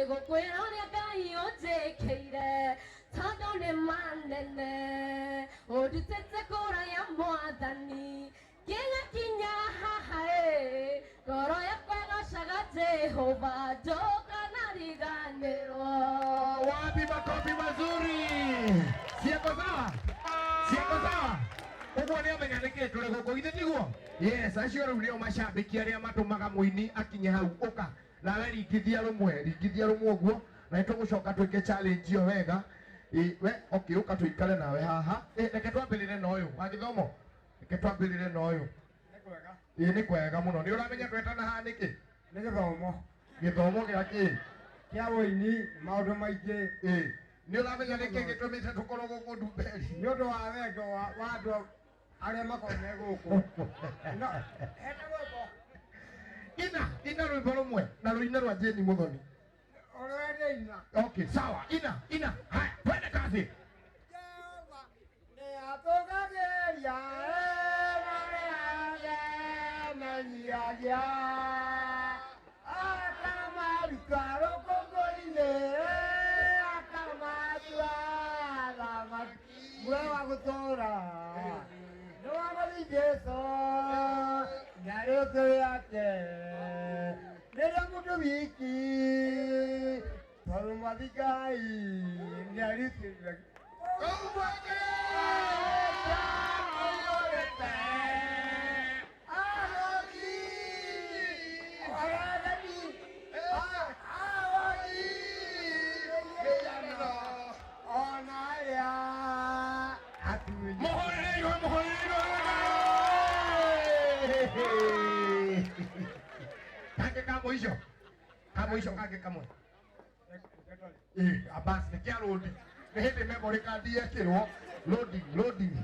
Nĩngũkwĩra ũrĩa Ngai ũnjĩkĩire, tondũ nĩ manene. Ũndutĩte kũraya Mwathani, nginya haha ĩ. Ngoro yakwa ĩgocaga Jehova, ndũkanariganĩrwo. Wapi makofi mazuri? Cieko sawa? Cieko sawa? Ũguo nĩ amenya nĩkĩ tũrĩ gũkũ githĩ tiguo? Yes, acio rĩu nĩo macambĩki arĩa matũmaga mũini akinye hau. Ũka nawe ringithia rũmwe, ringithia rũmwe ũguo, na nĩtũgũcoka twĩke challenge ĩyo wega. Ĩ, we okay, ũka tũikare nawe haha. Ĩ, reke twambĩrĩre na ũyũ wa gĩthomo. Reke twambĩrĩre na ũyũ. Nĩ kwega. Ĩ, nĩ kwega mũno. Nĩ ũramenya twetana haha nĩkĩ? Nĩ gĩthomo. Gĩthomo gĩa kĩ? Kĩa ũini, maũndũ maingĩ. Ĩ, nĩ ũramenya nĩkĩ gĩtũmĩte tũkorwo gũkũ Ndumberi? Nĩ ũndũ wa wendo wa andũ arĩa makoragwo me gũkũ. No, hena rwĩmbo. Ina, ina rwĩmbo rũmwe na rũine rwa Jane Muthoni. Ũrĩa ndĩina. Okay, sawa. Ina, ina. Haya, twende kazi. Jehova nĩatũgagĩria marĩa menyiagia akamaruta rũkũngũ-inĩ akamatua athamaki muoyo wa gũtũũra nĩ wa Mwathi Jesũ na rĩũtũ rĩake rĩrĩa mũndũ wiki tondũ Mwathi Ngai nĩarutĩte Mũhũrĩre igũrũ, mũhũrĩre igũrũ. Kangĩ ka mũico. Ka mũico kangĩ kamwe. Eh, abas nĩ kĩa loading. Nĩ hĩndĩ memory card yekĩrwo. Loading, loading.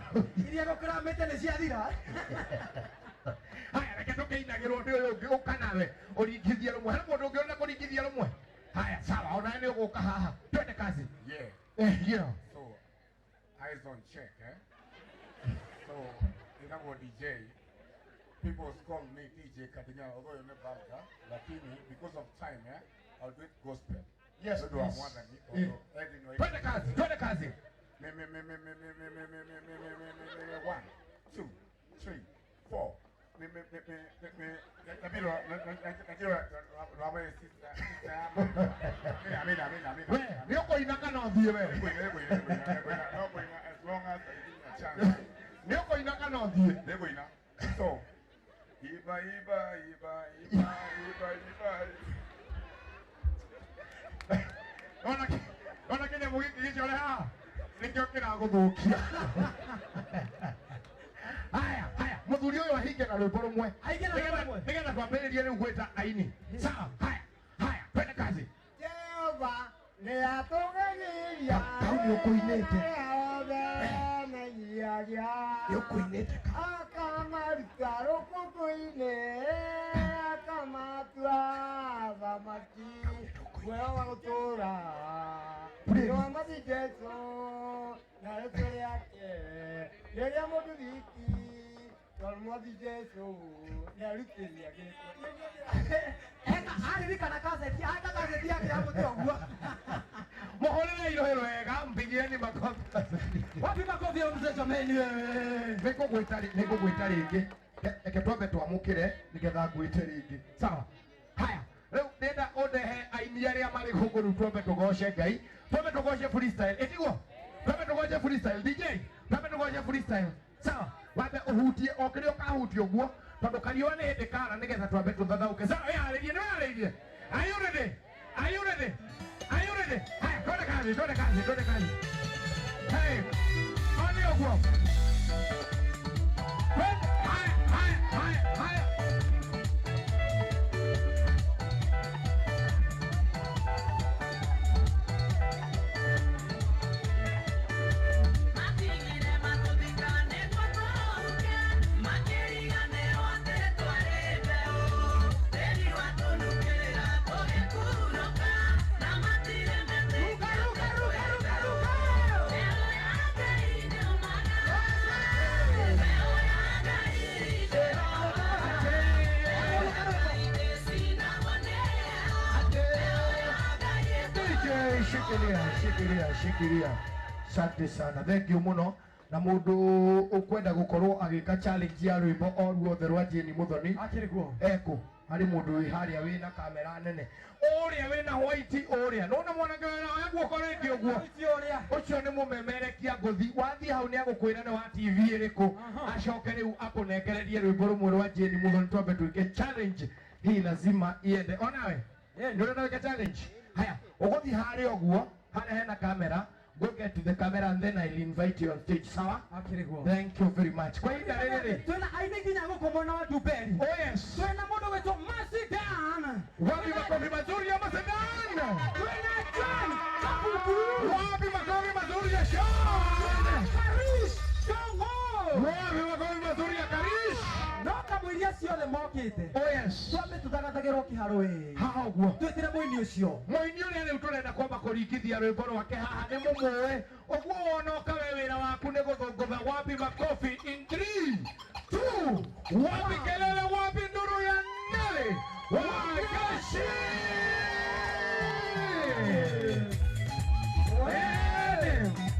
Iria gũkũramĩte nĩ ciathira. Haya, reke tũkĩinagĩrwo nĩ ũyũ ũngĩ. Ũka nawe ũringithie rũmwe. Harĩ mũndũ ũngĩ ũrenda kũringithia rũmwe? Haya, sawa, onawe nĩ ũgũka haha. Twende kazi. Yeah. Eh, yeah. So, eyes on check, eh? So, inakuwa DJ. People call me DJ Kadinya, although you're not vulgar, lakini because of time, eh? I'll do it gospel. Yes, Ndio wa please. mwathani, Eh. although Eddie no- Twende kazi, twende kazi. Me, me, me, me, me, me, me, me, me, me, me, me, me, me, me, one, two, three, four. Me, me, me, me, me, me. Nabiro, sister, sister. Amina, amina, amina. We, nĩ ũkũina kana ũthiĩ we? As long as I give me a chance. Nĩ ũkũina kana ũthiĩ? Nĩngũina. So, iba, iba, iba, iba, iba, iba. Ona ona kĩnyamũ gĩkĩ gĩcore haha nĩkĩo kĩragũthũkia. Haya, haya, mũthuri ũyũ ahinge na rwĩmbo rũmwe. Ahinge na rwĩmbo rũmwe. Nĩgetha twambĩrĩrie rĩu gwĩta aini. Sawa, haya, haya, twende kazi. Jehova nĩatũgagĩria Kau nĩ ũkũinĩte. arĩa othe menyiagia Nĩ ũkũinĩte kau. akamaruta rũkũngũ-inĩ akamatua athamaki muoyo wa gũtũũra nĩ wa Mwathi Jesũ na rĩtwa rĩake rĩrĩa mũndũ wiki tondũ Mwathi Jesũ nĩarutĩria gĩko. Eka aririkana kaseti, aka kaseti yake ya mũtĩ ũguo. Mũhũrĩre irohe wega, mpigieni makofi. Wapi makofi ya mzee jameni wewe? Nĩngũgwĩta rĩngĩ. Reke twambe twamũkĩre nĩgetha ngwĩte rĩngĩ. Sawa. Haya, rĩu ndĩrenda ũndehe aini arĩa marĩ gũkũ rĩu twambe tũgoce Ngai. Twambe tũgoce freestyle. Ĩtiguo? Twambe tũgoce freestyle. DJ, twambe tũgoce freestyle. Sawa. Wambe ũhutie o kĩrĩa ũkahutia ũguo tondũ kariũa nĩ hĩndĩ kara nĩgetha twambe tũthathaũke. Sawa, wĩharĩrie, nĩ wĩharĩirie? Are you ready? Are you ready? Are you ready? Haya, twende kazi, twende kazi, twende kazi. Hey, one ũguo. Twende, haya, haya, haya, haya. Matigire matũthikane twatũke, makĩriganĩrwo atĩ twarĩ mbeũ. Tĩri watũnukĩra tũgĩkunũka, na matirĩ metĩkia atĩ twĩ mbeũ. Mbeũ ya Ngai nĩyũmaga, DJ, shikilia, shikilia, shikilia. Asante sana. Thank you muno. Na mundu ukwenda gukorwo agika challenge ya rwimbo o ruothe rwa Jane Muthoni Akĩrĩ kuo. eko hari mundu wi haria wina kamera nene uria wina white uria nona mwanake wina guoko ringi uguo ucio ni mumemerekia nguthi wathie hau ni agukwira ni wa TV iriku acoke riu akunengererie rwimbo rumwe rwa Jane Muthoni twambe twike challenge hii lazima iende onawe ni urenda wike challenge haya uguthie haria uguo haria hena kamera. Go get to the camera and then I'll invite you on stage. Sawa? Akĩrĩ kuo. Thank you very much. Kwa ihinda rĩrĩ rĩ. Twĩna aini nginya gũkũ mwena wa Nduberi. Oh yes. Twĩna mũndũ wĩtwo Mercy Dan. Wapi makofi mazuri ya Mercy Dan? Twĩna John Kabubu. Wapi makofi mazuri ya Sean? Twĩna Karish Chongo. Wapi makofi mazuri ya Karish? No kamũiria ciothe mokĩte. Oh yes. Twambe tũthagathagerwo kĩharo ĩ. Haha ũguo. Twĩtĩre mũini ũcio. Mũini ũrĩa rĩu tũrenda kwamba kũringithia rwĩmbo rwake haha nĩ mũmũĩ. Ũguo wonoka we wĩra waku nĩ gũthũngũtha. Wapi makofi in 3, 2, wapi kelele, wapi nduru ya Nelly Wagashi. Hey!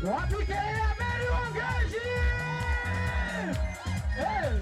Wapi kelele ya Mary Wangechi? Eh.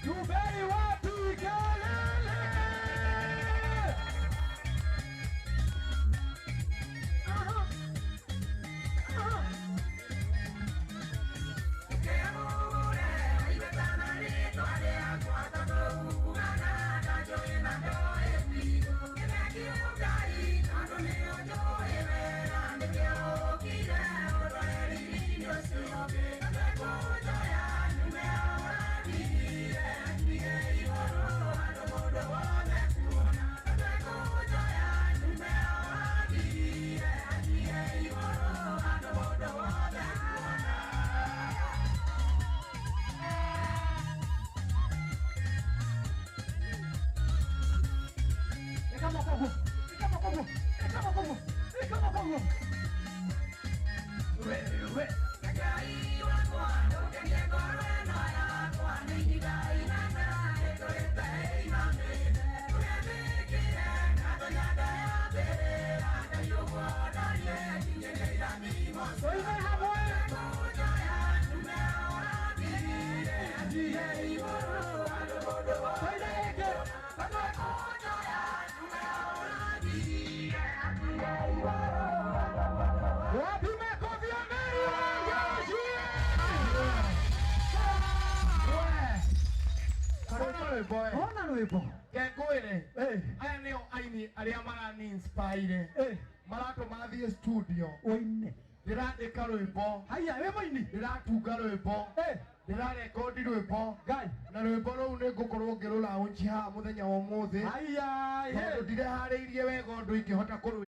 Jubei wapi kelele? Aha. Aha. Eka moko eka moko eka moko eka moko. Wewe. Oiga hamwe. Oiga eke. Wapi makofi ya Mary Wangechi? Ona rwĩmbo we. Ona rwĩmbo. Ke ngwĩre. Eh. Aya nĩo aini arĩa marani inspire. Eh. Maratũma thiĩ studio. Oine. Ndĩrandĩka rwĩmbo. Haya we moini. Ndĩratunga rwĩmbo. Eh. Ndĩrarekondi rwĩmbo. Ngai. Na rwĩmbo rũu nĩ ngũkorwo ngĩrũlaunch haha mũthenya wa ũmũthĩ. Haya. Tondũ ndireharĩirie wega ũndũ ingĩhota kũrũ